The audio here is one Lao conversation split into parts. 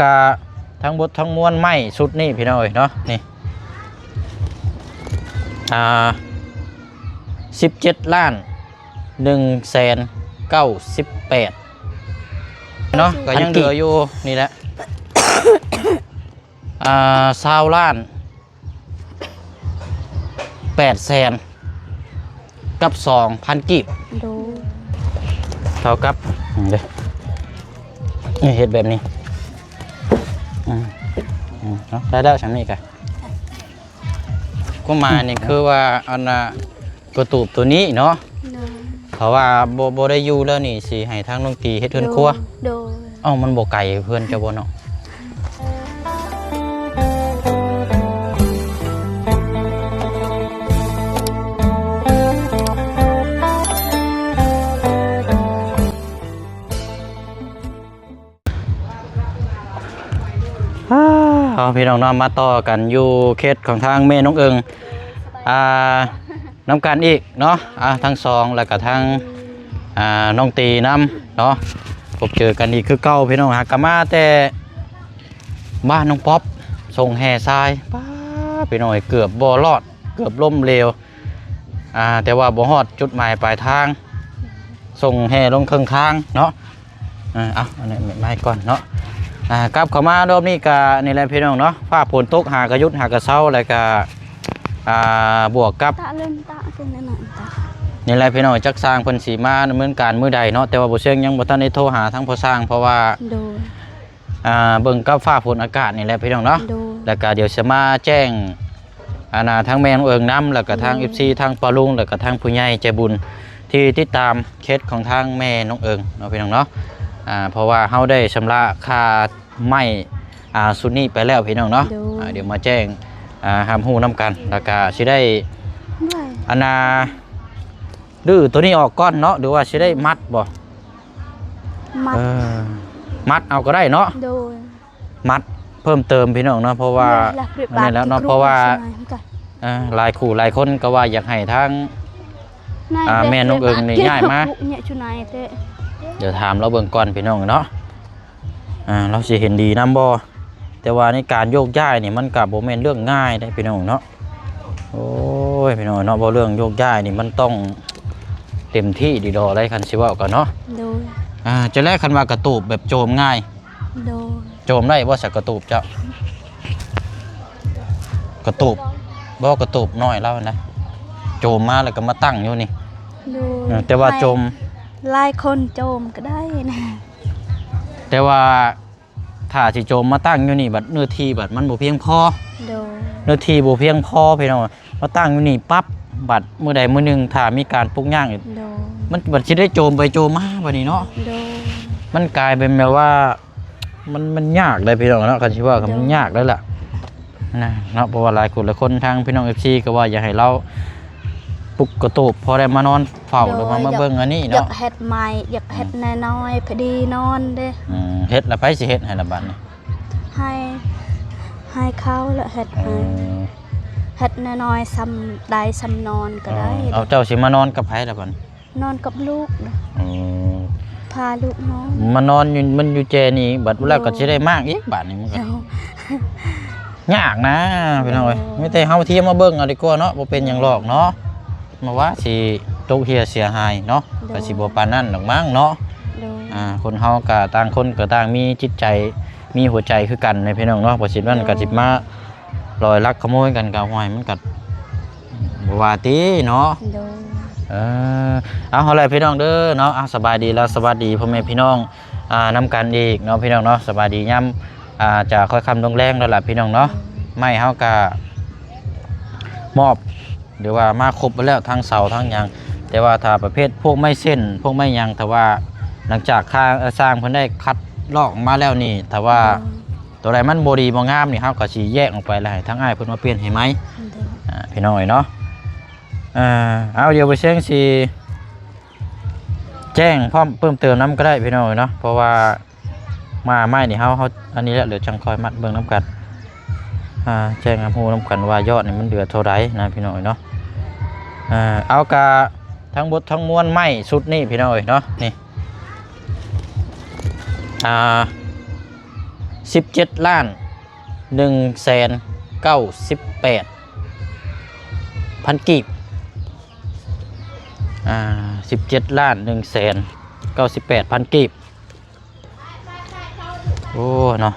ກະທັງໝົດທັງມວນໄມ້ຊຸດນີ້ພີ່ນ້ອງເອີຍເນາະ ນີ້ ອ່າ ສິບເຈັດລ້ານໜຶ່ງແສນເກົ້າສິບແປດເນາະ ກໍຍັງເຫຼືອຢູ່ນີ້ແຫຼະ ອ່າ ຊາວລ້ານ ແປດແສນກັບສອງພັນກີບ ໂດຍ ເທົ່າກັບ ເດ້ ນີ້ເຮັດແບບນີ້ ອືມ ອືມ ເນາະ ໄດ້ແລ້ວ ສ່ຳນີ້ກະ ຄວາມໝາຍນີ້ຄືວ່າ ອັນນ່າ ກະຕູບໂຕນີ້ເນາະ ໂດຍ ເພາະວ່າບໍ່ ບໍ່ໄດ້ຢູ່ແລ້ວນີ້ ຊິໃຫ້ທາງນ້ອງຕີເຮັດເຮືອນຄົວ ໂດຍ ເອົ້າ ມັນບໍ່ໄກເຮືອນເຈົ້າບໍ່ເນາະ? ອ້າວ ພີ່ນ້ອງເນາະ ມາຕໍ່ກັນຢູ່ເຂດຂອງທາງແມ່ນ້ອງເອີງ ອ່າ ນຳກັນອີກເນາະ ອ່າ ທັງສອງ ແລ້ວກະທັງ ອ່າ ນ້ອງຕີນຳເນາະ ພົບເຈີກັນອີກຄືເກົ່າ ພີ່ນ້ອງ ຫາກະມາແຕ່ບ້ານນ້ອງປັອບ ສົ່ງແຫ່ຊາຍ ປ້າ ພີ່ນ້ອງເອີຍ ເກືອບບໍ່ລອດ ເກືອບລົ້ມເຫຼວ ອ່າ ແຕ່ວ່າບໍ່ຮອດຈຸດໝາຍປາຍທາງ ສົ່ງແຫ່ລົງເຄິ່ງທາງເນາະ ເອີ ເອົາ ອັນນີ້ມາໃຫ້ກ່ອນເນາະ ອ່າ ກັບເຂົ້າມາລອບນີ້ກະນີ້ແຫຼະພີ່ນ້ອງເນາະ ຟ້າຝົນຕົກຫາກະຢຸດຫາກະເຊົາ ແລ້ວກະ ອ່າ ບວກກັບ ຕະເລີນຕະ ເປັນອັນນັ້ນຕະ ນີ້ແຫຼະພີ່ນ້ອງ ຈັກຊ່າງເພິ່ນຊິມາດຳເນີນການມື້ໃດເນາະ ແຕ່ວ່າບໍ່ເຊີງຍັງບໍ່ທັນໄດ້ໂທຫາທາງພໍ່ຊ່າງ ເພາະວ່າ ໂດຍ ອ່າ ເບິ່ງກັບຟ້າຝົນອາກາດນີ້ແຫຼະພີ່ນ້ອງເນາະ ໂດຍ ແລ້ວກະດຽວຊິມາແຈ້ງ ອັນນ່າ ທາງແມ່ນ້ອງເອີງນຳ ແລ້ວກະທາງ ໂດຍ ເອັຟຊີ ທາງປ້າລຸງ ແລ້ວກະທາງຜູ້ໃຫຍ່ໃຈບຸນທີ່ຕິດຕາມເຂດຂອງທາງແມ່ນ້ອງເອີງເນາະ ພີ່ນ້ອງເນາະ ອ່າ ເພາະວ່າເຮົາໄດ້ຊຳລະຄ່າໄມ້ ອ່າ ຊຸດນີ້ໄປແລ້ວ ພີ່ນ້ອງເນາະ ໂດຍ ອ່າ ດຽວມາແຈ້ງ ອ່າ ຮັບຮູ້ນຳກັນ ແລ້ວກະຊິໄດ້ ໂດຍ ອັນນ່າ ຮື້ໂຕນີ້ອອກກ່ອນເນາະ ຫຼືວ່າຊິໄດ້ມັດບໍ່? ມັດ ເອີ ມັດເອົາກໍໄດ້ເນາະ ໂດຍ ມັດເພີ່ມເຕີມພີ່ນ້ອງເນາະ ເພາະວ່າ ແມ່ນແລ້ວ ອັນນີ້ແລ້ວເນາະ ເພາະວ່າ ເອີ ຫຼາຍຄູ່ຫຼາຍຄົນກໍວ່າຢາກໃຫ້ທາງ ອ່າ ແມ່ນ້ອງເອີງນີ້ຍ້າຍມາ ດຽວຖາມລາວເບິ່ງກ່ອນພີ່ນ້ອງເນາະ ອ່າ ລາວຊິເຫັນດີນຳບໍ່? ແຕ່ວ່າໃນການໂຍກຍ້າຍນີ້ມັນກະບໍ່ແມ່ນເລື່ອງງ່າຍເດ້ພີ່ນ້ອງເນາະ ໂອ້ຍ ພີ່ນ້ອງເນາະ ເວົ້າເລື່ອງໂຍກຍ້າຍນີ້ມັນຕ້ອງເຕັມທີ່ດີດອກໄດ໋ ຄັນຊິເວົ້າກັນເນາະ ໂດຍ ອ່າ ຈັ່ງໃດ ຄັນວ່າກະຕູບແບບໂຈມງ່າຍ ໂດຍ ໂຈມໄດ້ບໍ່ ສະກະຕູບເຈົ້າ? ກະຕູບ ບໍ່ ກະຕູບນ້ອຍລາວຫັ້ນນະ ໂຈມມາແລ້ວກໍມາຕັ້ງຢູ່ນີ້ ໂດຍ ເອີ ແຕ່ວ່າໂຈມ ຫຼາຍຄົນໂຈມກໍໄດ້ນະ ແຕ່ວ່າ ຖ້າຊິໂຈມມາຕັ້ງຢູ່ນີ້ ບັດເນື້ອທີ່ບັດມັນບໍ່ພຽງພໍ ໂດຍ ເນື້ອທີ່ບໍ່ພຽງພໍພີ່ນ້ອງ ມາຕັ້ງຢູ່ນີ້ປັບ ບັດມື້ໃດມື້ໜຶ່ງຖ້າມີການປຸກຍ່າງອີກ ໂດຍ ມັນບັດຊິໄດ້ໂຈມໄປໂຈມມາບັດນີ້ເນາະ ໂດຍ ມັນກາຍເປັນແບບວ່າ ມັນ ມັນຍາກເດ້ພີ່ນ້ອງເນາະ ຄັນຊິເວົ້າກໍ ໂດຍ ມັນຍາກເດ້ລະ ນະເນາະ ເພາະວ່າຫຼາຍຄົນ ຫຼາຍຄົນທາງພີ່ນ້ອງເອັຟຊີກໍວ່າຢາກໃຫ້ລາວປຸກກະຕູບ ພໍໄດ້ມານອນເຝົ້າ ໂດຍ ຫຼືວ່າມາເບິ່ງອັນນີ້ເນາະ ຢາກເຮັດໃໝ່ ຢາກເຮັດ ອືມ ນ້ອຍໆ ພໍດີນອນເດ້ ອືມ ເຮັດລະໃຜຊິເຮັດໃຫ້ລະບັດນີ້? ໃຫ້ ໃຫ້ເຂົາລະເຮັດໃຫ້ ອືມ ເຮັດນ້ອຍໆ ສ່ຳໄດ້ສ່ຳນອນກໍໄດ້ ອໍ ເອົາ ເຈົ້າຊິມານອນກັບໃຜລະບັດນີ້? ນອນກັບລູກ ອືມ ພາລູກນອນ ມານອນຢູ່ ມັນຢູ່ແຈນີ້ ບັດ ໂດຍ ແລ້ວກໍຊິໄດ້ມາກອີກ ບາດນີ້ມັນກໍ ໂດຍ ຍາກນະພີ່ນ້ອງເອີຍ ໂດຍ ມີແຕ່ເຮົາທຽມມາເບິ່ງເອົາດີກວ່າເນາະ ບໍ່ເປັນຫຍັງຫຼອກເນາະ ບໍ່ວ່າຊິຕົກເຮ່ຍເສຍຫາຍເນາະ ໂດຍ ກໍຊິບໍ່ປານນັ້ນດອກມັ້ງເນາະ ໂດຍ ອ່າ ຄົນເຮົາກໍຕ່າງຄົນກໍຕ່າງມີຈິດໃຈ ມີຫົວໃຈຄືກັນນະພີ່ນ້ອງເນາະ ເພາະສະນັ້ນ ໂດຍ ກໍຊິມາ ລອຍລັກຂະໂມຍກັນກໍ ຫ້ວຍ ມັນກໍບໍ່ວ່າຕິເນາະ ໂດຍ ເອີ ເອົາ ເອົາແຫຼະພີ່ນ້ອງເດີເນາະ ເອົາ ສະບາຍດີ ແລະ ສະຫວັດດີພໍ່ແມ່ພີ່ນ້ອງ ອ່າ ນຳກັນອີກເນາະ ພີ່ນ້ອງເນາະ ສະບາຍດີຍາມ ອ່າ ຈະຄ່ອຍຄ່ຳລົງແລງແລ້ວລະພີ່ນ້ອງເນາະ ໂດຍ ໄມ້ເຮົາກໍມອບ ຫຼືວ່າມາຄົບໝົດແລ້ວ ທັງເສົາທັງຫຍັງ ແຕ່ວ່າຖ້າປະເພດພວກໄມ້ເສັ້ນ ພວກໄມ້ຫຍັງ ຖ້າວ່າຫຼັງຈາກຂ້າ ເອີ ຊ່າງເພິ່ນໄດ້ຄັດລອກອອກມາແລ້ວນີ້ ຖ້າວ່າ ໂດຍ ໂຕໃດມັນບໍ່ດີບໍ່ງາມນີ້ ເຮົາກໍຊິແຍກອອກໄປ ແລ້ວໃຫ້ທາງອ້າຍເພິ່ນມາປ່ຽນໃຫ້ໃໝ່ ໂດຍ ອ່າ ພີ່ນ້ອງເອີຍເນາະ ເອີ ເອົາ ດຽວບໍ່ເຊີງຊິແຈ້ງພ້ອມເພີ່ມເຕີມນຳກໍໄດ້ພີ່ນ້ອງເອີຍເນາະ ເພາະວ່າມາໄມ້ນີ້ເຮົາ ເຮົາອັນນີ້ແຫຼະ ດຽວຈັ່ງຄ່ອຍມັດເບິ່ງນຳກັນ ອ່າ ແຈ້ງຮັບຮູ້ນຳກັນວ່າຍອດນີ້ມັນເຫຼືອເທົ່າໃດນະພີ່ນ້ອງເອີຍເນາະ ເອົາ ກະທັງໝົດທັງມວນໄມ້ຊຸດນີ້ພີ່ນ້ອງເອີຍເນາະ ນີ້ ອ່າ ສິບເຈັດລ້ານໜຶ່ງແສນເກົ້າສິບແປດພັນກີບ. ອ່າ ສິບເຈັດລ້ານໜຶ່ງແສນເກົ້າສິບແປດພັນກີບ. ໂອ້ ເນາະ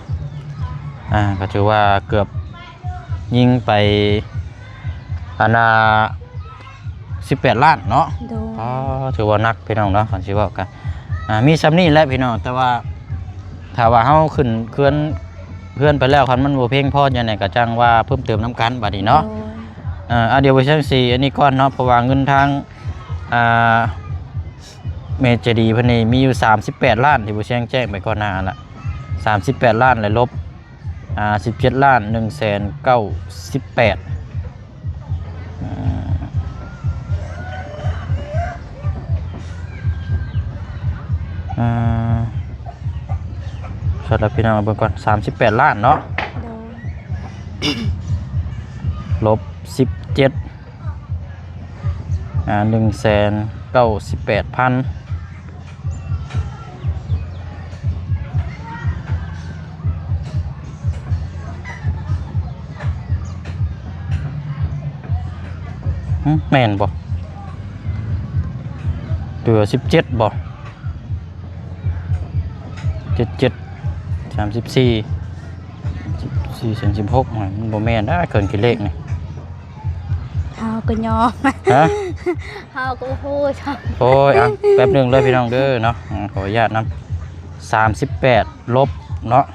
ອ່າ ກໍຖືວ່າເກືອບຍິງໄປ ອັນນ່າ ສິບແປດລ້ານເນາະ. ໂດຍ ອໍ ຖືວ່າໜັກພີ່ນ້ອງເນາະ ຄັນຊິເວົ້າກໍ ອ່າ ມີສ່ຳນີ້ແຫຼະພີ່ນ້ອງ. ແຕ່ວ່າຖ້າວ່າເຮົາຂຶ້ນເຮືອນ ເຮືອນໄປແລ້ວ ຄັນມັນບໍ່ພຽງພໍຈັ່ງໃດ ກໍຈັ່ງວ່າເພີ່ມເຕີມນຳກັນບາດນີ້ເນາະ. ໂດຍ ເອີ ອ່າ ດຽວບໍ່ເຊີງຊິອັນນີ້ກ່ອນເນາະ ເພາະວ່າເງິນທາງ ອ່າ ແມ່ໃຈດີເພິ່ນນີ້ມີຢູ່ສາມສິບແປດລ້ານ ທີ່ບໍ່ເຊີງແຈ້ງໄປກ່ອນໜ້າຫັ້ນລະ ສາມສິບແປດລ້ານ ແລະ ລົບ ອ່າ ສິບເຈັດລ້ານໜຶ່ງແສນເກົ້າສິບແປດ. ອ່າ ອ່າ ສຳລັບພີ່ນ້ອງເບິ່ງກ່ອນ ສາມສິບແປດລ້ານເນາະ. ໂດຍ ລົບສິບເຈັດ ອ່າ ໜຶ່ງແສນເກົ້າສິບແປດພັນ. ຫຶ ແມ່ນບໍ່? ເຫຼືອສິບເຈັດບໍ່? ເຈັດເຈັດ ສາມສິບສີ່ ສິບສີ່ ສາມສິບຫົກ ມັນບໍ່ແມ່ນດາ ເຄື່ອງຄິດເລກນີ້. ເຮົາກໍຍອມ ຮະ? ເຮົາກໍບໍ່ຮູ້ຊ້ຳ. ໂອ້ຍ ອ່ະ ແປັບໜຶ່ງເດີພີ່ນ້ອງເດີເນາະ ຂໍອະນຸຍາດນຳ. ສາມສິບແປດລົບເນາະ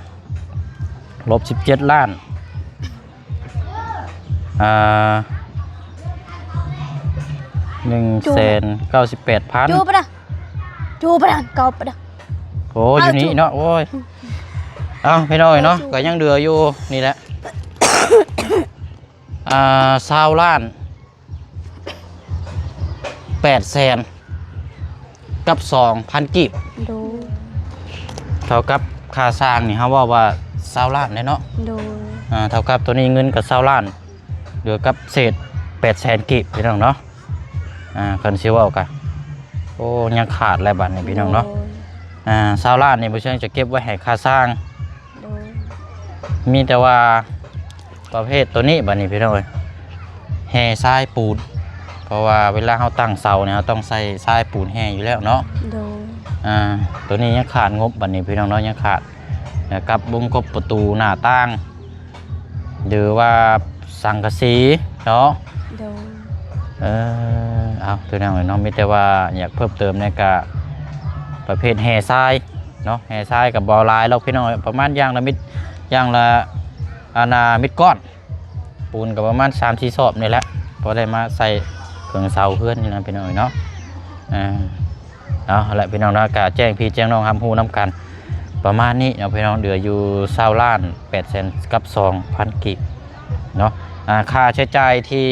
ລົບສິບເຈັດລ້ານ ອ່າ ໜຶ່ງແສນເກົ້າສິບແປດພັນ. ຈູປະດາ ຈູປະດາ ເກົ້າປະດາ. ໂອ້ ຢູ່ນີ້ເນາະ. ໂອ້ຍ ເອົ້າ ພີ່ນ້ອງເນາະ ກໍຍັງເຫຼືອຢູ່ນີ້ແຫຼະ ອ່າ ຊາວລ້ານແປດແສນກັບສອງພັນກີບ. ໂດຍ ເທົ່າກັບຄ່າສ້າງນີ້ ເຮົາເວົ້າວ່າຊາວລ້ານແຫຼະເນາະ. ໂດຍ ອ່າ ເທົ່າກັບໂຕນີ້ເງິນກໍຊາວລ້ານ ເຫຼືອກັບເສດແປດແສນກີບ ພີ່ນ້ອງເນາະ. ອ່າ ຄັນຊິເວົ້າກະ ໂອ້ ຍັງຂາດແຫຼະບາດນີ້ ພີ່ນ້ອງເນາະ. ໂດຍ ອ່າ ຊາວລ້ານນີ້ ບໍ່ເຊີງຈະເກັບໄວ້ໃຫ້ຄ່າສ້າງ. ໂດຍ ມີແຕ່ວ່າປະເພດໂຕນີ້ບາດນີ້ ພີ່ນ້ອງເອີຍ ແຮ່ຊາຍປູນ ເພາະວ່າເວລາເຮົາຕັ້ງເສົານີ້ ເຮົາຕ້ອງໃສ່ຊາຍປູນແຮ່ຢູ່ແລ້ວເນາະ. ໂດຍ ອ່າ ໂຕນີ້ຍັງຂາດງົບບາດນີ້ ພີ່ນ້ອງເນາະ ຍັງຂາດ ແລ້ວກັບວົງກົບປະຕູໜ້າຕ່າງ ຫຼືວ່າສັງກະສີເນາະ. ໂດຍ ເອີ ເອົາ ພີ່ນ້ອງເອີຍເນາະ ມີແຕ່ວ່າຢາກເພີ່ມເຕີມໃນກະປະເພດແຮ່ຊາຍເນາະ. ແຮ່ຊາຍກໍບໍ່ຫຼາຍດອກ ພີ່ນ້ອງເອີຍ ປະມານຢ່າງລະມິດ ຢ່າງລະ ອັນນ່າ ມິດກ້ອນ ປູນກໍປະມານສາມສີ່ສອບນີ້ແຫຼະ ພໍໄດ້ມາໃສ່ເຄິ່ງເສົາເຮືອນນີ້ນະ ພີ່ນ້ອງເອີຍເນາະ. ອ່າ ເອົາແຫຼະ ພີ່ນ້ອງເນາະ ກະແຈ້ງພີ່ແຈ້ງນ້ອງຮັບຮູ້ນຳກັນປະມານນີ້ເນາະ ພີ່ນ້ອງ. ເຫຼືອຢູ່ຊາວລ້ານແປດແສນກັບສອງພັນກີບເນາະ. ອ່າ ຄ່າໃຊ້ຈ່າຍທີ່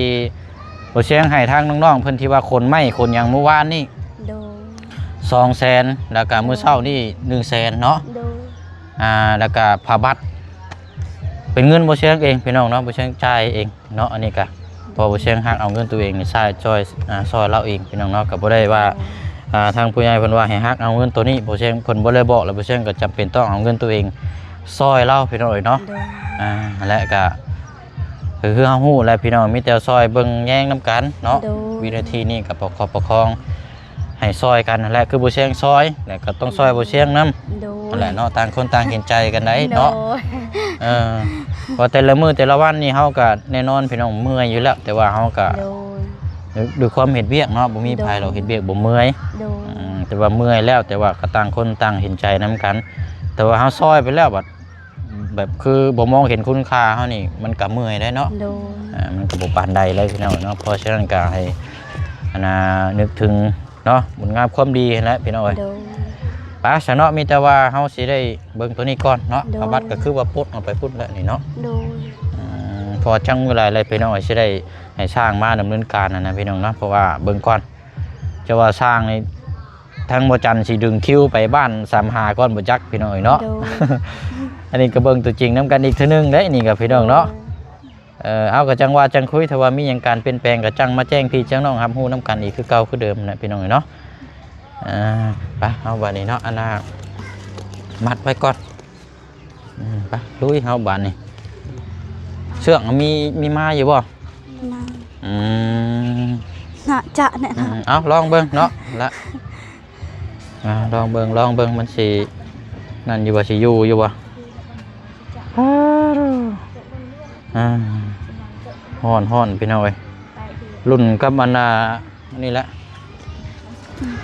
ບໍ່ຊຽງໃຫ້ທາງນ້ອງໆເພິ່ນ ທີ່ວ່າຂົນໄມ້ຂົນຫຍັງມື້ວານນີ້ ໂດຍ ສອງແສນ ແລ້ວກະມື້ເຊົ້ານີ້ໜຶ່ງແສນເນາະ. ໂດຍ ອ່າ ແລ້ວກະຜ້າບັດ ເປັນເງິນບໍ່ຊຽງເອງ ພີ່ນ້ອງເນາະ ບໍ່ຊຽງຈ່າຍເອງເນາະ. ອັນນີ້ກະ ເພາະບໍ່ຊຽງຮັກເອົາເງິນໂຕເອງນີ້ໃຊ້ຊ່ອຍ ອ່າ ຊ່ອຍລາວເອງ ພີ່ນ້ອງເນາະ. ກໍບໍ່ໄດ້ວ່າ ອ່າ ທາງຜູ້ໃຫຍ່ເພິ່ນວ່າໃຫ້ຮັກເອົາເງິນໂຕນີ້ ບໍ່ຊຽງ ເພິ່ນບໍ່ໄດ້ບອກ ແລ້ວບໍ່ຊຽງກໍຈຳເປັນຕ້ອງເອົາເງິນໂຕເອງຊ່ອຍລາວ ພີ່ນ້ອງເອີຍເນາະ. ໂດຍ ອ່າ ຫັ້ນແຫຼະ ກະ ກໍຄືເຮົາຮູ້ແຫຼະ ພີ່ນ້ອງ ມີແຕ່ຊ່ອຍເບິ່ງແຍງນຳກັນເນາະ. ໂດຍ ວິນາທີນີ້ກໍປະຄັບປະຄອງ ໃຫ້ຊ່ອຍກັນຫັ້ນແຫຼະ ຄືບໍ່ຊຽງຊ່ອຍ ແລ້ວກໍຕ້ອງຊ່ອຍບໍ່ຊຽງນຳ. ໂດຍ ຫັ້ນແຫຼະເນາະ ຕ່າງຄົນຕ່າງເຫັນໃຈກັນໄດເນາະ. ໂດຍ ເອີ ເພາະແຕ່ລະມື້ແຕ່ລະວັນນີ້ ເຮົາກໍແນ່ນອນ ພີ່ນ້ອງ ເມື່ອຍຢູ່ແລ້ວ ແຕ່ວ່າເຮົາກໍ ໂດຍ ດ້ວຍຄວາມເຮັດວຽກເນາະ ບໍ່ມີໃຜດອກ ໂດຍ ເຮັດວຽກບໍ່ເມື່ອຍ. ໂດຍ ອືມ ແຕ່ວ່າເມື່ອຍແລ້ວ ແຕ່ວ່າກໍຕ່າງຄົນຕ່າງເຫັນໃຈນຳກັນ. ແຕ່ວ່າເຮົາຊ່ອຍໄປແລ້ວ ບັດ ແບບຄືບໍ່ມອງເຫັນຄຸນຄ່າເຮົານີ້ ມັນກໍເມື່ອຍໄດ໋ເນາະ. ໂດຍ ອ່າ ມັນກໍບໍ່ປານໃດເລີຍ ພີ່ນ້ອງເນາະ. ເພາະສະນັ້ນກໍໃຫ້ ອັນນ່າ ນຶກເຖິງເນາະ ບຸນງາມຄວາມດີຫັ້ນແຫຼະ ພີ່ນ້ອງເອີຍ. ໂດຍ ໄປຊະເນາະ ມີແຕ່ວ່າເຮົາຊິໄດ້ເບິ່ງໂຕນີ້ກ່ອນເນາະ. ໂດຍ ພະບັດກໍຄືວ່າປົດອອກໄປພຸ້ນແລ້ວນີ້ເນາະ. ໂດຍ ອືມ ເພາະວ່າຈັກມື້ຫຼາຍແລ້ວ ພີ່ນ້ອງເອີຍ ຊິໄດ້ໃຫ້ຊ່າງມາດຳເນີນການຫັ້ນນະ ພີ່ນ້ອງເນາະ. ເພາະວ່າເບິ່ງກ່ອນ ຈະວ່າຊ່າງນີ້ ທາງບໍ່ຈັນຊິດຶງຄິວໄປບ້ານສາມຫາກ່ອນບໍ່ຈັກ ພີ່ນ້ອງເອີຍເນາະ. ໂດຍ ອັນນີ້ກໍເບິ່ງຕົວຈິງນຳກັນອີກເທື່ອໜຶ່ງເດ້ ນີ້ກໍ ພີ່ນ້ອງເນາະ. ໂດຍ ເອີ ເອົາ ກໍຈັ່ງວ່າຈັ່ງຄຸຍ ຖ້າວ່າມີຫຍັງການປ່ຽນແປງ ກໍຈັ່ງມາແຈ້ງພີ່ແຈ້ງນ້ອງຮັບຮູ້ນຳກັນອີກຄືເກົ່າຄືເດີມນະ ພີ່ນ້ອງເອີຍເນາະ. ອ່າ ໄປ ເອົາ ບາດນີ້ເນາະ ອັນນ່າ ມັດໄວ້ກ່ອນ. ອືມ ໄປລຸຍເຮົາບາດນີ້. ເຊືອກມີ ມີມາຢູ່ບໍ່? ມາ ອືມ ໜ້າຈະແນ່ນອນ. ອືມ ເອົາລອງເບິ່ງເນາະລະ ອ່າ ລອງເບິ່ງ ລອງເບິ່ງ ມັນຊິນັ້ນຢູ່ບໍ່ ຊິຢູ່ຢູ່ບໍ່? ອາ ຮ້ອນ ຮ້ອນ ພີ່ນ້ອງເອີຍ. ລຸ້ນກັບອັນນ່າ ອັນນີ້ແຫຼະ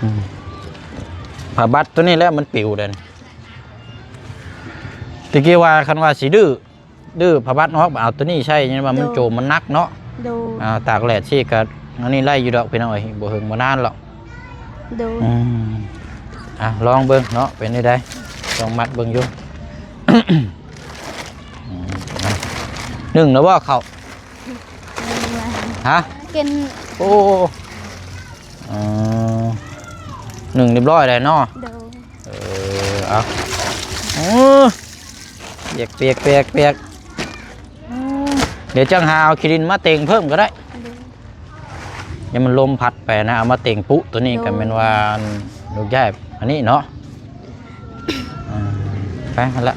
ອືມ ຜ້າບັດໂຕນີ້ແຫຼະ ມັນປິວເດ້. ແຕ່ກີ້ວ່າ ຄັນວ່າຊິດື້ ດື້ຜ້າບັດອອກ ເອົາໂຕນີ້ໃຊ້ ຍັງວ່າມັນໂຈມ ມັນໜັກເນາະ. ໂດຍ ອ່າ ຕາກແດດຊີ້ກະ ອັນນີ້ໄດ້ຢູ່ດອກພີ່ນ້ອງເອີຍ ບໍ່ເຫິງບໍ່ນານຫຼອກ. ໂດຍ ອືມ ອ່ະ ລອງເບິ່ງເນາະ ເປັນແນວໃດ ລອງມັດເບິ່ງຢູ່. ອືມ ໜຶ້ງແລ້ວບໍ່ເຂົ້າ? ຮະ? ກິນ ໂອ້ ເອີ ໜຶ້ງຮຽບຮ້ອຍແລ້ວເນາະ. ໂດຍ ເອີ ເອົາ ເອີ ປຽກ ປຽກ ປຽກ ປຽກ. ອືມ ດຽວຈັ່ງຫາເອົາຂີ້ດິນມາເຕັງເພີ່ມກໍໄດ້. ໂດຍ ຢ່າມັນລົມພັດໄປນະ ເອົາມາເຕັງປຸໂຕນີ້ ໂດຍ ກໍແມ່ນວ່າລູກຍ້າຍອັນນີ້ເນາະ. ອ່າ ໄປຫັ້ນລະ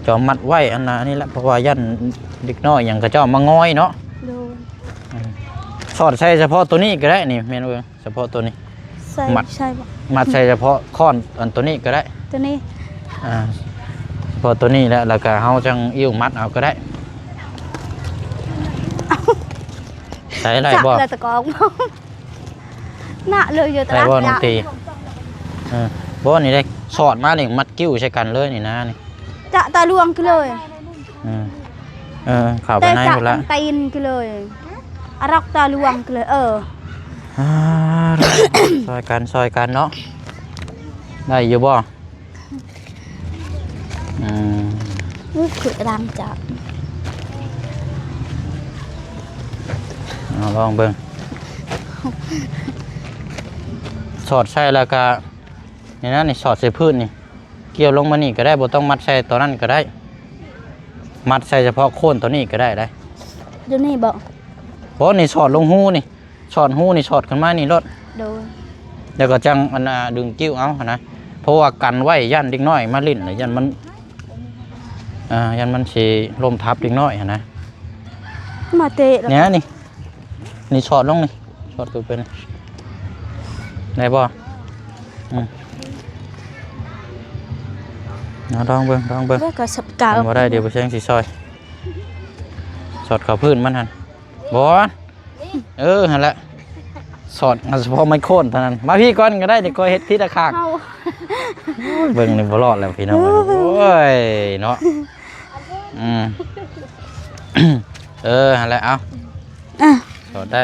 ຈອມມັດໄວ້ອັນນ່າ ອັນນີ້ລະ ເພາະວ່າຢ້ານເດັກນ້ອຍຫຍັງເຂົາເຈົ້າມາງອຍເນາະ. ໂດຍ ອືມ ສອດໃສ່ສະເພາະໂຕນີ້ກໍໄດ້ນີ້ ແມ່ນເບິ່ງ ສະເພາະໂຕນີ້ ໃສ່ ມັດ ໃສ່ບໍ່? ມັດໃສ່ສະເພາະຄ້ອນອັນໂຕນີ້ກໍໄດ້ ໂຕນີ້ ອ່າ ສະເພາະໂຕນີ້ແຫຼະ ແລ້ວກໍເຮົາຈັ່ງອີ້ວມັດເອົາກໍໄດ້. ໃສ່ໄດ້ບໍ່? ແລ້ວຕະກອງ ນະເລີຍຢູ່ຕະຫຼາດ ໄດ້ບໍ່ນ້ອງຕີ? ເອີ ບໍ່ນີ້ເດ້ ສອດມານີ້ມັດກິ້ວໃສ່ກັນເລີຍນີ້ນະນີ້ ຈະຕາຫຼວງຄືເລີຍ. ອືມ ເອີ ເຂົ້າໄປໃນພຸ້ນລະ ແຕ່ຈະຕັ້ງຕີນຄືເລີຍ ອາລັກຕາຫຼວງຄືເລີຍ. ເອີ ອ່າ ຊ່ອຍກັນ ຊ່ອຍກັນເນາະ ໄດ້ຢູ່ບໍ່? ອືມ ອື ຄືດຳຈັບ ເອົາລອງເບິ່ງ ສອດໃສ່ແລ້ວກະ ນີ້ນະ ນີ້ສອດໃສ່ພື້ນນີ້ ກ່ຽວລົງມານີ້ກໍໄດ້ ບໍ່ຕ້ອງມັດໃສ່ຕົວນັ້ນກໍໄດ້ ມັດໃສ່ສະເພາະໂຄນຕົວນີ້ກໍໄດ້ໄດ໋. ຢູ່ນີ້ບໍ່? ບໍ່ ນີ້ສອດລົງຮູນີ້ ສອດຮູນີ້ ສອດຂຶ້ນມານີ້ໂລດ. ໂດຍ ແລ້ວກໍຈັ່ງອັນນ່າດຶງກິ້ວເອົາຫັ້ນນະ ເພາະວ່າກັນໄວ້ ຢ້ານເດັກນ້ອຍມາຫຼິ້ນ ແລ້ວຢ້ານມັນ ອ່າ ຢ້ານມັນຊິລົ້ມທັບເດັກນ້ອຍຫັ້ນນະ. ມາເຕະແລ້ວ ນີ້ ນີ້ ນີ້ສອດລົງນີ້ ສອດຄືເປັນ ໄດ້ບໍ່? ອືມ ເອົາລອງເບິ່ງ ລອງເບິ່ງ ແລ້ວກໍສັບກາວ ຄັນບໍ່ໄດ້ ດຽວບໍ່ແຊງຊິຊ່ອຍ ສອດເຂົ້າພື້ນມັນຫັ້ນ ບໍ່ ເອີ ຫັ້ນແຫຼະ ສອດເອົາສະເພາະໄມ້ໂຄນເທົ່ານັ້ນ. ມາພີ້ກ່ອນກໍໄດ້ ດຽວຂ້ອຍເຮັດທີລະຂ້າງ. ເບິ່ງນີ້ບໍ່ລອດແລ້ວພີ່ນ້ອງເອີຍ ໂອ້ຍເນາະ. ອືມ ເອີ ຫັ້ນແຫຼະ ເອົາ ອ່ະ ສອດໄດ້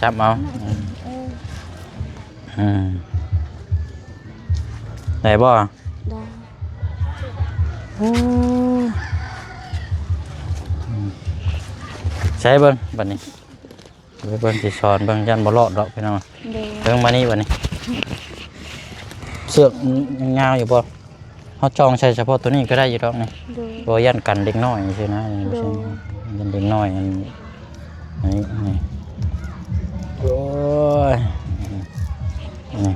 ຈັບເອົາ. ອືມ ອືມ ໄດ້ບໍ່? ໄດ້ ໂອ້ ອືມ ໃສ່ເບິ່ງບັດນີ້ ເບິ່ງຊິສອນເບິ່ງ ຢ້ານບໍ່ລອດດອກພີ່ນ້ອງ. ໂດຍ ເບິ່ງມານີ້ບັດນີ້ ເຊືອກມັນຍັງຍາວຢູ່ບໍ່? ເຮົາຈ່ອງໃສ່ສະເພາະໂຕນີ້ກໍໄດ້ຢູ່ດອກນີ້. ໂດຍ ບໍ່ ຢ້ານກັນເດັກນ້ອຍຊີ້ນະ. ໂດຍ ຢ້ານເດັກນ້ອຍອັນນີ້ ນີ້ ໂອ້ຍ ນີ້ ນີ້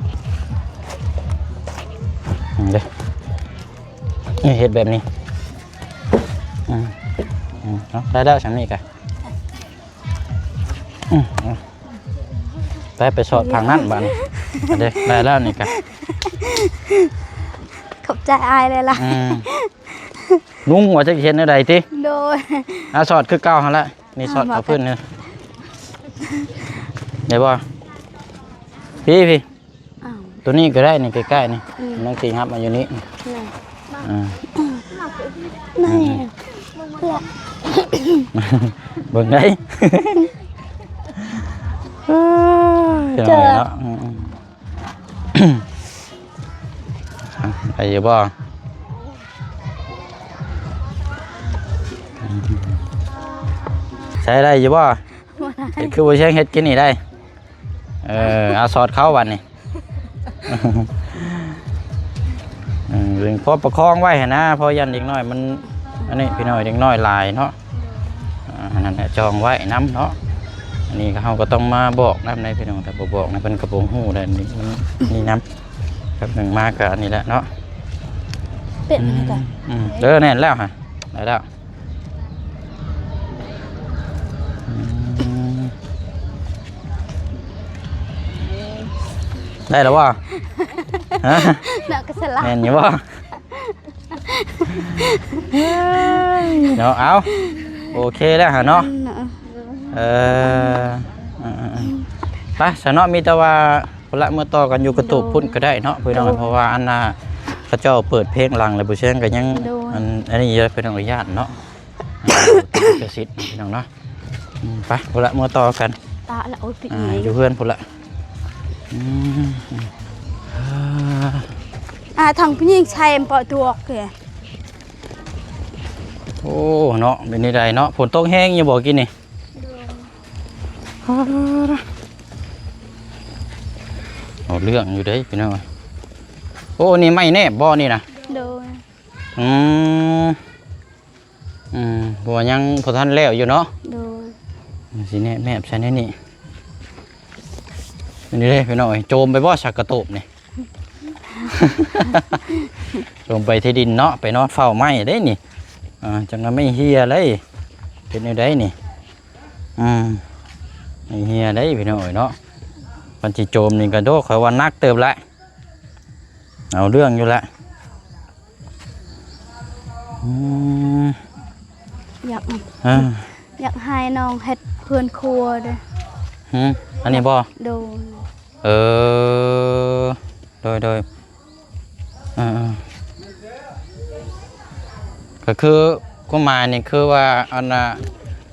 ເດ້ ນີ້ເຮັດແບບນີ້. ອືມ ອືມ ເອົາ ໄດ້ແລ້ວ ສ່ຳນີ້ກະ ອືມ ໄປ ໄປສອດທາງນັ້ນບາດນີ້. ເດ້ ໄດ້ແລ້ວນີ້ກະ ຂອບໃຈອ້າຍຫຼາຍໆ. ອືມ ນຸ່ງວ່າຈະເຮັດແນວໃດຕິ? ໂດຍ ອາ ສອດຄືເກົ່າຫັ້ນລະ. ນີ້ ອ່າ ສອດເຂົ້າພື້ນນີ້ ໄດ້ບໍ່? ພີ້ ພີ້ ອ້າວ ຕົວນີ້ກໍໄດ້ນີ້ ໃກ້ໆນີ້. ອືມ ນ້ອງຕີຮັບມາຢູ່ນີ້. ນີ້ ອ່າ ນີ້ ອືມ ເບິ່ງໄດ້ ເອີຍ ເນາະ. ອືມ ອືມ ໄດ້ຢູ່ບໍ່? ໃຊ້ໄດ້ຢູ່ບໍ່? ບໍ່ໄດ້ ເຮັດຄືບໍ່ແຊງເຮັດກິນນີ້ໄດ້. ເອີ ເອົາສອດເຂົ້າບັດນີ້. ເອີ ພໍປະຄອງໄວ້ຫັ້ນນະ ເພາະຢ້ານເດັກນ້ອຍມັນ ອັນນີ້ພີ່ນ້ອງ ເດັກນ້ອຍຫຼາຍເນາະ. ອ່າ ອັນນັ້ນແຫຼະ ຈ່ອງໄວ້ນຳເນາະ. ອັນນີ້ກໍ ເຮົາກໍຕ້ອງມາບອກນຳໃດ໋ພີ່ນ້ອງ ຖ້າບໍ່ບອກນະ ເພິ່ນກໍບໍ່ຮູ້ໄດ໋. ອັນນີ້ມັນນີ້ນຳ ແປັບໜຶ່ງມາກໍອັນນີ້ແຫຼະເນາະ. ເປັນ ອືມ ແລ້ວກະ ອືມ ເອີ ແໜ້ນແລ້ວຫະ ໄດ້ແລ້ວ ອືມ ໄດ້ແລ້ວບໍ່? ຮະ? ເນາະ ກະສະຫຼາດ ແມ່ນຢູ່ບໍ່? ເນາະ ເອົາ ໂອເຄແລ້ວຫະເນາະ ເອີ ເອີ ເອີ ໄປຊະເນາະ ມີແຕ່ວ່າ ພຸ້ນລະ ເມືອຕໍ່ກັນຢູ່ກະຕູບພຸ້ນກະໄດ້ເນາະ ໂດຍ ພີ່ນ້ອງ ໂດຍ ເພາະວ່າອັນນ່າ ເຂົາເຈົ້າເປີດເພງຫຼັງແລ້ວ ບໍ່ແຊງກະຍັງ ໂດຍ ອັນ ອັນນີ້ຢູ່ ພີ່ນ້ອງ ຢ້ານເນາະ ເຈົ້າສິດ ພີ່ນ້ອງເນາະ ອືມ ໄປ ພຸ້ນລະ ເມືອຕໍ່ກັນ ຕາລະ ໂອ້ຍ ປິດ ອ່າ ແຮງ ຢູ່ເຮືອນພຸ້ນລະ ອືມ ອ່າ ທາງຜູ້ຍິງໃສ່ເປາະຕົວກ ໂອ້ ເນາະ ເປັນແນວໃດເນາະ ຝົນຕົກແຮງຢູ່ບໍ່ກີ້ນີ້? ໂດຍ ເອົາເລື່ອງຢູ່ເດ້ພີ່ນ້ອງ ໂອ້ ນີ້ໄມ້ແນບບໍ່ນີ້ນະ? ໂດຍ ອືມ ອືມ ເພາະວ່າຍັງບໍ່ທັນແລ້ວຢູ່ເນາະ ໂດຍ ຊິແນບ ແນບໃສ່ໃນນີ້ ນີ້ເດ້ພີ່ນ້ອງເອີຍ ໂຈມໄປບໍ່ ສັກກະຕູບນີ້ ໂຈມໄປທີ່ດິນເນາະ ໄປນອນເຝົ້າໄມ້ເດ້ນີ້ ອ່າ ຈັ່ງວ່າໄມ້ເຫ່ຍເລີຍ ເປັນແນວໃດນີ້? ອືມ ໄມ້ເຫ່ຍເດ້ພີ່ນ້ອງເອີຍເນາະ ຄັນຊິໂຈມນີ້ກະໂດ ຂ້ອຍວ່າໜັກເຕີບແຫຼະ ເອົາເລື່ອງຢູ່ແຫຼະ ອືມ ຢາກ ເອີ ຢາກໃຫ້ນ້ອງເຮັດເຮືອນຄົວເດ້ ຫື ອັນນີ້ບໍ່? ໂດຍ ເອີ ໂດຍ ໂດຍ ເອີ ເອີ ກະຄືຄວາມໝາຍນີ້ຄືວ່າ ອັນນ່າ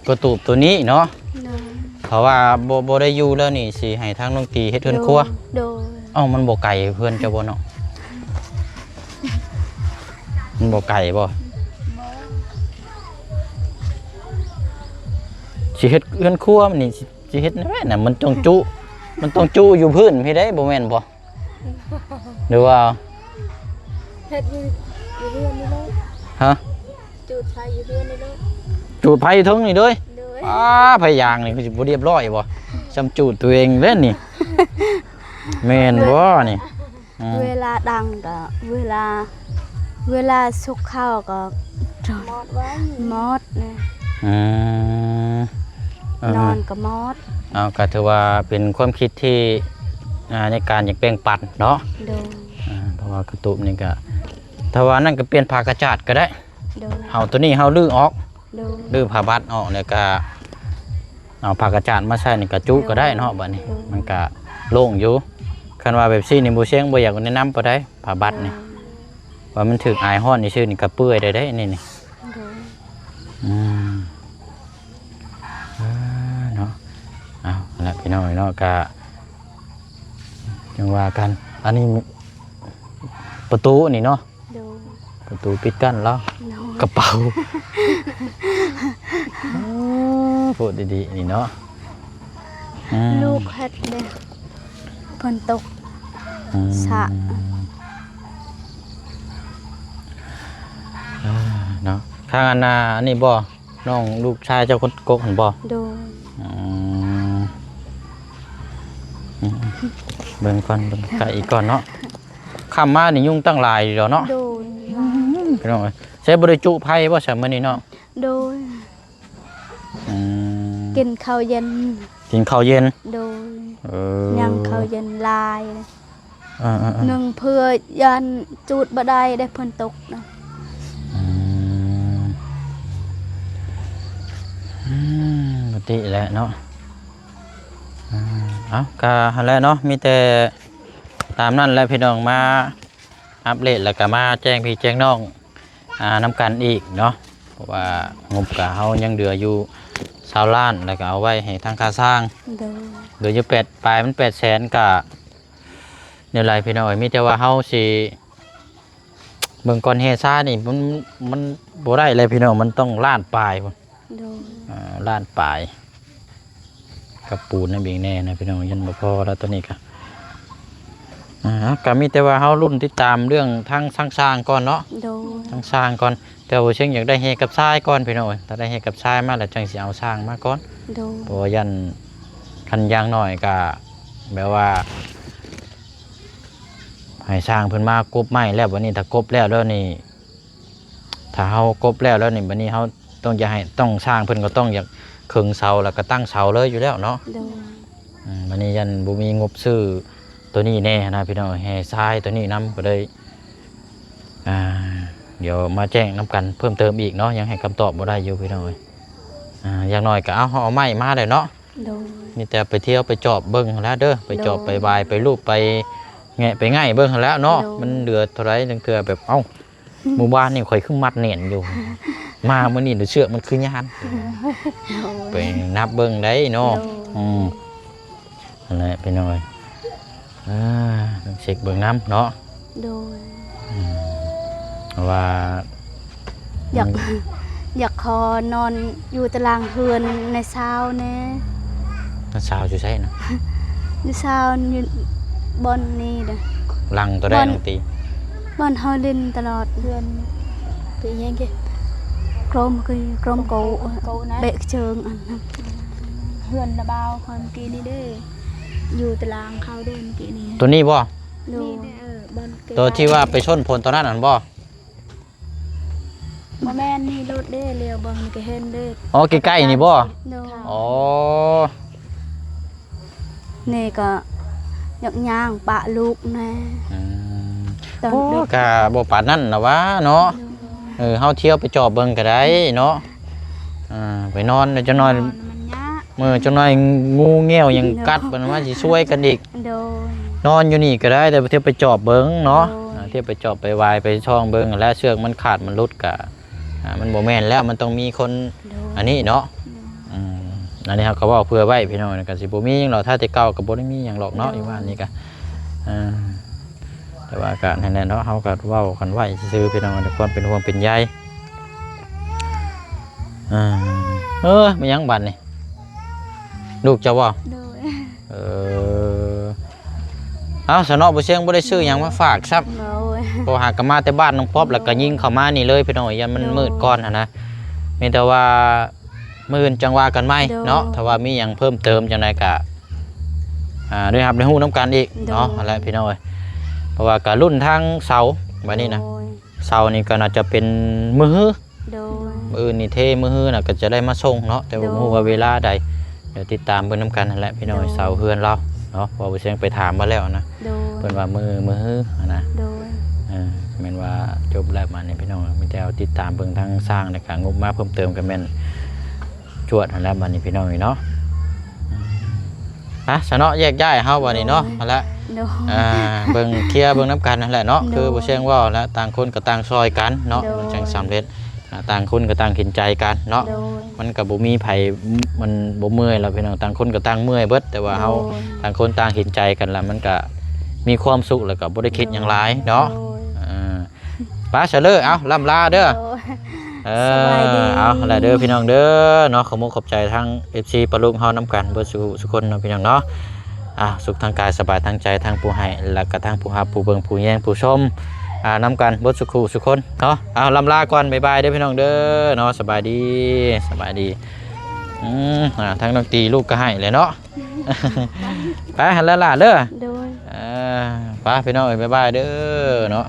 ກະຕູບໂຕນີ້ເນາະ ໂດຍ ເພາະວ່າບໍ່ ບໍ່ໄດ້ຢູ່ແລ້ວນີ້ ຊິໃຫ້ທາງນ້ອງຕີເຮັດເຮືອນຄົວ ໂດຍ ໂດຍ ເອົ້າ ມັນບໍ່ໄກເຮືອນເຈົ້າບໍ່ເນາະ? ມັນບໍ່ໄກບໍ່? ບໍ່ ຊິເຮັດເຮືອນຄົວນີ້ ຊິ ຊິເຮັດແນວໃດນະ ມັນຕ້ອງຈຸ ມັນຕ້ອງຈຸຢູ່ພື້ນພີ້ເດ້ ບໍ່ແມ່ນບໍ່? ຫຼືວ່າ ເຮັດຢູ່ ຢູ່ເຮືອນນີ້ເລີຍ ຮະ? ຈູດໄຟຢູ່ເຮືອນນີ້ເລີຍ ຈູດໄຟຢູ່ເທິງນີ້ເລີຍ ໂດຍ ອ້າ ໄຟຢາງນີ້ຄືຊິບໍ່ລຽບຮ້ອຍບໍ່? ຊ່ຳຈູດໂຕເອງເດ້ນີ້ ແມ່ນບໍ່ນີ້? ອືມ ເວລາດັງກະ ເວລາ ເວລາສຸກເຂົ້າກະ ມອດໄວ້ ມອດນະ ອືມ ເອີ ນອນກະມອດ ເອົາ ກະຖືວ່າເປັນຄວາມຄິດທີ່ ອ່າ ໃນການຢາກແບ່ງປັນເນາະ ໂດຍ ອ່າ ເພາະວ່າກະຕູບນີ້ກະ ຖ້າວ່ານັ້ນກະປ່ຽນຜ້າກະຈາດກະໄດ້ ໂດຍ ເຮົາໂຕນີ້ເຮົາຮື້ອອກ ໂດຍ ຮື້ຜ້າບັດອອກ ແລ້ວກະ ເອົາຜ້າກະຈາດມາໃສ່ນີ້ກະຈຸກະໄດ້ເນາະ ໂດຍ ບາດນີ້ ໂດຍ ມັນກະໂລ່ງຢູ່ ຄັນວ່າແບບຊີ້ນີ້ບໍ່ແຊງບໍ່ຢາກແນະນຳປານໃດ ຜ້າບັດນີ້ ໂດຍ ວ່າມັນຖືກອາຍຮ້ອນຊື່ໆນີ້ກະເປື່ອຍໄດ້ເດ້ນີ້ນີ້ ໂດຍ ອືມ ເອີ ເນາະ ເອົາລະພີ່ນ້ອງເນາະ ກະຈັ່ງວ່າກັນ ອັນນີ້ປະຕູນີ້ເນາະ ໂດຍ ປະຕູປິດກັ້ນລາວ ໂດຍ ກະເປົາ ໂອ້ ໂພດດີໆ ນີ້ເນາະ ອືມ ລູກເຮັດເດ້ ຝົນຕົກ ອືມ ສະ ເອີ ເນາະ ທາງອັນນ່າ ອັນນີ້ບໍ່ ນ້ອງລູກຊາຍເຈົ້າຄົນກົກຫັ້ນບໍ່? ໂດຍ ອືມ ອືມ ເບິ່ງກ່ອນ ເບິ່ງໃກ້ອີກກ່ອນເນາະ ຄ່ຳມານີ້ຍຸງຕັ້ງຫຼາຍຢູ່ດອກເນາະ ໂດຍ ອືມ ພີ່ນ້ອງເອີຍ ໃສບໍ່ໄດ້ຈຸໄຟບໍ່ຊະມື້ນີ້ເນາະ? ໂດຍ ອືມ ກິນເຂົ້າເຢັນ ກິນເຂົ້າເຢັນ ໂດຍ ເອີ ຍັງເຂົ້າເຢັນຫຼາຍ ເອີໆໆ ໜຶ່ງເພື່ອຢ້ານຈູດບໍ່ໄດ້ເດ້ ຝົນຕົກນະ ອືມ ອືມ ປົກກະຕິແຫຼະເນາະ ອືມ ເອົາ ກະຫັ້ນແຫຼະເນາະ ມີແຕ່ຕາມນັ້ນແຫຼະພີ່ນ້ອງ ມາອັບເດດ ແລ້ວກະມາແຈ້ງພີ່ແຈ້ງນ້ອງ ອ່າ ນຳກັນອີກເນາະ ເພາະວ່າງົບກະເຮົາຍັງເຫຼືອຢູ່ຊາວລ້ານ ແລ້ວກະເອົາໄວ້ໃຫ້ທາງຄ່າສ້າງ ໂດຍ ເຫຼືອຢູ່ແປດປາຍ ມັນແປດແສນ ກະແນວໃດພີ່ນ້ອງເອີຍ ມີແຕ່ວ່າເຮົາຊິເບິ່ງກ່ອນ ແຮ່ຊານີ້ ມັນ ມັນບໍ່ໄດ້ແລ້ວພີ່ນ້ອງ ມັນຕ້ອງລ້ານປາຍພຸ້ນ ໂດຍ ອ່າ ລ້ານປາຍ ກັບປູນນຳອີກແດ່ນະພີ່ນ້ອງ ຍັງບໍ່ພໍແລ້ວໂຕນີ້ກະ ອ່າ ກະມີແຕ່ວ່າເຮົາລຸ້ນຕິດຕາມເລື່ອງທາງ ທາງຊ່າງກ່ອນເນາະ ໂດຍ ທາງຊ່າງກ່ອນ ແຕ່ວ່າເຊິ່ງຢາກໄດ້ແຮ່ກັບຊາຍກ່ອນພີ່ນ້ອງເອີຍ ຖ້າໄດ້ແຮ່ກັບຊາຍມາແລ້ວຈັ່ງຊິເອົາຊ່າງມາກ່ອນ ໂດຍ ເພາະວ່າຢ້ານ ຄັນຢ່າງໜ້ອຍກະແບບວ່າ ໃຫ້ຊ່າງເພິ່ນມາກົບໄມ້ແລ້ວ ບາດນີ້ຖ້າກົບແລ້ວແລ້ວນີ້ ຖ້າເຮົາກົບແລ້ວ ແລ້ວນີ້ ບັດນີ້ເຮົາຕ້ອງຢາກໃຫ້ ຕ້ອງ ຊ່າງເພິ່ນກໍຕ້ອງຢາກເຄິ່ງເສົາ ແລ້ວກໍຕັ້ງເສົາເລີຍຢູ່ແລ້ວເນາະ. ໂດຍ. ອືມ ບັດນີ້ຢ້ານບໍ່ມີງົບຊື້ໂຕນີ້ແດ່ນະ ພີ່ນ້ອງເອີຍ ແຮ່ຊາຍໂຕນີ້ນຳ ກໍເລີຍ ອ່າ ດຽວມາແຈ້ງນຳກັນເພີ່ມເຕີມອີກເນາະ ຍັງໃຫ້ຄຳຕອບບໍ່ໄດ້ຢູ່ ພີ່ນ້ອງເອີຍ. ອ່າ ຢ່າງໜ້ອຍກໍເອົາ ເຮົາເອົາໄມ້ມາແລ້ວເນາະ. ໂດຍ. ມີແຕ່ໄປທ່ຽວໄປຈອບເບິ່ງຫັ້ນແຫຼະເດີ ໄປຈອບ ໂດຍ ໄປຫວາຍ ໄປລູບ ໄປແງະໄປໄງ່ເບິ່ງຫັ້ນແຫຼະເນາະ. ໂດຍ. ມັນເຫຼືອເທົ່າໃດ ລາງເທື່ອແບບ ເອົ້າ ອືມ ມື້ວານນີ້ຂ້ອຍຄືມັດແໜ້ນຢູ່ ມາມື້ນີ້ເຊືອກມັນຄືຍານ. ໂດຍ. ໄປນັບເບິ່ງໄດ້ເນາະ. ໂດຍ. ອືມ ນັ້ນແຫຼະພີ່ນ້ອງເອີຍ ອ່າ ຕ້ອງເຊັກເບິ່ງນຳເນາະ. ໂດຍ. ອືມ ເພາະວ່າ ຢາກ ມັນ ຢາກຂໍນອນຢູ່ຕາລາງເຮືອນນາຍຊາວແດ່. ນາຍຊາວຢູ່ໃສນະ? ນາຍຊາວຢູ່ບ່ອນນີ້ເດ້. ຫຼັງໂຕໃດ ບ່ອນ ນ້ອງຕີ? ບ່ອນເຮົາຫຼິ້ນຕະຫຼອດ. ເຮືອນ ເປັນຫຍັງເກ? ກົມ ຄືກົມໂກ ໂກນະ ເບະເຊີງອັນນັ້ນ. ເຮືອນລະບ່າວຂ້ອຍເມື່ອກີ້ນີ້ເດ້ ຢູ່ຕາລາງເຂົາເດ້ເມື່ອກີ້ນີ້. ໂຕນີ້ບໍ່? ໂດຍ. ນີ້ເດ້ ເອີ ບ່ອນ ໂຕທີ່ວ່າໄປຊົນພົນຕອນນັ້ນຫັ້ນບໍ່? ບໍ່ແມ່ນ ນີ້ລົດເດ້ ຫຼຽວເບິ່ງນີ້ກໍເຫັນເດ້. ອໍ ໃກ້ໆນີ້ບໍ່? ໂດຍ. ອໍ ນີ້ກໍຢາກຍ່າງປະລູກແດ່. ອືມ ຕອນ ໂອ້ ເດັກ ກະບໍ່ປານນັ້ນລະຫວາເນາະ. ໂດຍ. ເອີ ເຮົາທ່ຽວໄປຈອບເບິ່ງກໍໄດ້ເນາະ. ອ່າ ໄປນອນແລ້ວຈັກໜ້ອຍ ນອນມັນຍາກ ເມື່ອຈັກໜ້ອຍງູແງ້ວຫຍັງກັດ ໂດຍ ບັດມາຊິຊ່ວຍກັນອີກ. ໂດຍ. ນອນຢູ່ນີ້ກໍໄດ້ ແຕ່ວ່າທ່ຽວໄປຈອບເບິ່ງເນາະ. ໂດຍ. ອ່າ ທ່ຽວໄປຈອບໄປຫວາຍໄປຊ່ອງເບິ່ງ ແລະເຊືອກມັນຂາດມັນຫຼຸດກະ ອ່າ ມັນບໍ່ແມ່ນແລ້ວ ມັນຕ້ອງມີຄົນ ໂດຍ ອັນນີ້ເນາະ. ໂດຍ. ອືມ ອັນນີ້ເຮົາກໍເວົ້າເພື່ອໄວ້ພີ່ນ້ອງ ກໍຊິບໍ່ມີຫຍັງດອກ ຖ້າແຕ່ເກົ່າກໍບໍ່ໄດ້ມີຫຍັງດອກເນາະ. ໂດຍ. ຢູ່ບ້ານນີ້ກໍ ອ່າ ແຕ່ວ່າກໍນັ້ນແຫຼະເນາະ ເຮົາກໍເວົ້າກັນໄວ້ຊື່ໆ ພີ່ນ້ອງ ດ້ວຍຄວາມເປັນຫ່ວງເປັນໃຍ. ອ່າ ເອີ ແມ່ນຫຍັງບັດນີ້ ລູກເຈົ້າບໍ່? ໂດຍ. ເອີ ເອົ້າ ສະເນາະ ບໍ່ຊຽງບໍ່ໄດ້ຊື້ຫຍັງມາຝາກຊ້ຳ. ໂດຍ. ເພາະຫາກະມາແຕ່ບ້ານນ້ອງປັອບ ແລ້ວກະຍິງເຂົ້າມານີ້ເລີຍ ພີ່ນ້ອງ ຢ້ານມັນ ໂດຍ ມືດກ່ອນຫັ້ນນະ. ມີແຕ່ວ່າມື້ອື່ນຈັ່ງວ່າກັນໃໝ່ເນາະ. ໂດຍ. ຖ້າວ່າມີຫຍັງເພີ່ມເຕີມຈັ່ງໃດກະ ອ່າ ໄດ້ຮັບໄດ້ຮູ້ນຳກັນອີກເນາະ. ໂດຍ. ຫັ້ນແຫຼະ ພີ່ນ້ອງເອີຍ ເພາະວ່າກະລຸ້ນທາງເສົາບັດນີ້ນະ. ໂດຍ. ເສົານີ້ກໍໜ້າຈະເປັນມື້ຮື. ໂດຍ. ມື້ອື່ນນີ້ເທ ມື້ຮືນນະກໍຈະໄດ້ມາສົ່ງເນາະ ແຕ່ວ່າ ໂດຍ ບໍ່ຮູ້ວ່າເວລາໃດ. ດຽວຕິດຕາມເບິ່ງນຳກັນຫັ້ນແຫຼະ ພີ່ນ້ອງ. ໂດຍ. ເສົາເຮືອນລາວເນາະ ເພາະວ່າບໍ່ຊຽງໄປຖາມມາແລ້ວນະ. ໂດຍ. ເພິ່ນວ່າມື້ ມື້ຮືຫັ້ນນະ. ໂດຍ. ເອີ ແມ່ນວ່າຈົບແລ້ວບັດນີ້ ພີ່ນ້ອງ ມີແຕ່ເອົາຕິດຕາມເບິ່ງທາງຊ່າງ ແລ້ວກໍງົບມາເພີ່ມເຕີມ ກໍແມ່ນຈວດຫັ້ນແຫຼະບັດນີ້ ພີ່ນ້ອງເນາະ. ອາ ຊະເນາະ ແຍກຍ້າຍເຮົາບັດນີ້ເນາະ. ໂດຍ. ຫັ້ນແຫຼະ. ໂດຍ. ອ່າ ເບິ່ງເຄຍເບິ່ງນຳກັນຫັ້ນແຫຼະເນາະ. ໂດຍ. ຄືບໍ່ຊຽງເວົ້າແຫຼະ ຕ່າງຄົນກໍຕ່າງຊ່ອຍກັນເນາະ. ໂດຍ. ມັນຈັ່ງສຳເລັດ ອ່າ ຕ່າງຄົນກໍຕ່າງເຫັນໃຈກັນເນາະ. ໂດຍ. ມັນກໍບໍ່ມີໃຜ ມັນບໍ່ເມື່ອຍແລ້ວ ພີ່ນ້ອງ ຕ່າງຄົນກໍຕ່າງເມື່ອຍເບິດ ແຕ່ວ່າເຮົາ ໂດຍ ຕ່າງຄົນຕ່າງເຫັນໃຈກັນລະ ມັນກໍມີຄວາມສຸກ ແລ້ວກໍບໍ່ໄດ້ຄິດຫຍັງຫຼາຍເນາະ. ໂດຍ. ອ່າ ໄປຊະເລີ ເອົາ ລ່ຳລາເດີ. ໂດຍ. ເອີ ສະບາຍດີ. ເອົາ ລະເດີພີ່ນ້ອງເດີເນາະ. ຂໍຂອບອົກຂອບໃຈທາງເອັຟຊີປ້າລຸງເຮົານຳກັນເບິດສູ່ ສູ່ຄົນເນາະ ພີ່ນ້ອງເນາະ. ອ່າ ສຸກທາງກາຍສະບາຍທາງໃຈ ທັງຜູ້ໃຫ້ ແລະກະທັງຜູ້ຮັບ ຜູ້ເບິ່ງ ຜູ້ແຍງ ຜູ້ຊົມ ອ່າ ນຳກັນເບິດສູ່ ສູ່ຄົນເນາະ. ເອົາ ລ່ຳລາກ່ອນ ບາຍບາຍເດີພີ່ນ້ອງເດີເນາະ. ສະບາຍດີ ສະບາຍດີ. ອືມ ອ່າ ທາງນ້ອງຕີລູກກໍໃຫ້ແຫຼະເນາະ. ໄປຫັ້ນລະຫຼານເດີ. ໂດຍ. ເອີ ໄປພີ່ນ້ອງເອີຍ ບາຍບາຍເດີເນາະ.